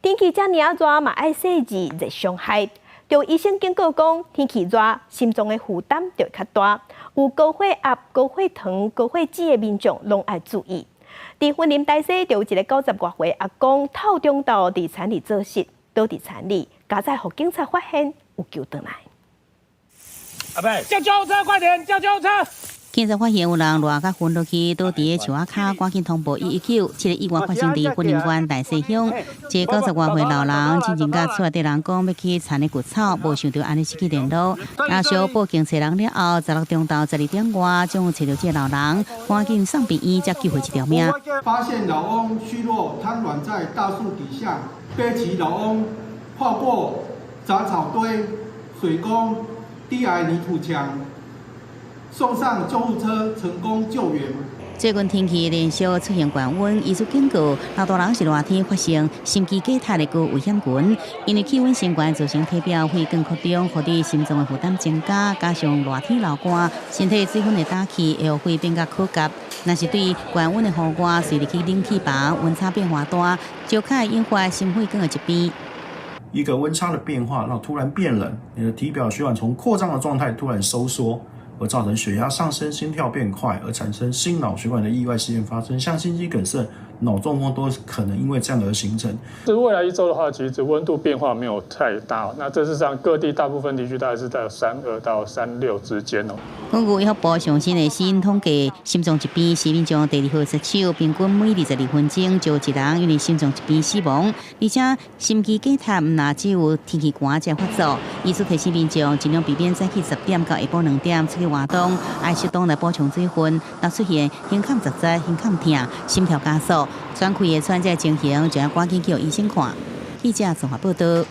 天氣遮爾熱嘛，愛細緻熱傷害。就醫生警告講，天氣熱，心臟的負擔就會較大。有高血壓、高血糖、高血脂的民眾攏愛注意。佇雲林大溪就有一个90外歲阿公，透中晝佇田裡做穡，倒佇田裡，佳哉予警察發現，有救轉來。阿伯，叫救護車，快點，叫救護車！警察發現有人熱甲昏落去，倒佇咧樹仔跤，趕緊通報119。這个意外發生佇雲林縣大溪鄉，這个90外歲老人進前佮厝內底人講欲去田裡割草，無想著按呢失去聯絡。家屬報警揣人了後，16中晝12點外，終於揣著這个老人，趕緊送病院才救回一條命。發現老翁虛弱癱軟在大樹底下，背起老翁跨過雜草堆、水溝、低矮泥土牆，送上救護車，成功救援。最近天氣連續出現高溫，醫師警告，老大人是熱天發生心肌梗塞的高危險群，因為氣溫升懸造成體表血管擴張，予你心臟的負擔增加，加上熱天流汗，身體水分的打去，會予肺變較渴竭。若是對高溫的戶外，隨時去冷氣房，溫差變化大，就較會引發心血管的疾病。一個溫差的變化，讓突然變冷，你的體表血管從擴張的狀態突然收縮，而造成血壓上升、心跳變快，而產生心腦血管的意外事件發生，像心肌梗塞、腦中風都可能因為這樣而形成。這未來一周的話，其實溫度變化沒有太大。那這事實上各地大部分地區大概是在32到36之間哦。根據醫學部上新的死因統計，心臟疾病是民眾第二號殺手，平均每22分鐘就有一人因為心臟疾病死亡。而且心肌梗塞毋但只有天氣寒才發作，醫師提醒民眾盡量避免早起10點到下晡2點出去活動，愛適當來補充水分。若出現胸坎窒窒、胸坎疼、心跳加速、喘氣會喘這情形，就要趕緊去予醫生看。記者綜合報道。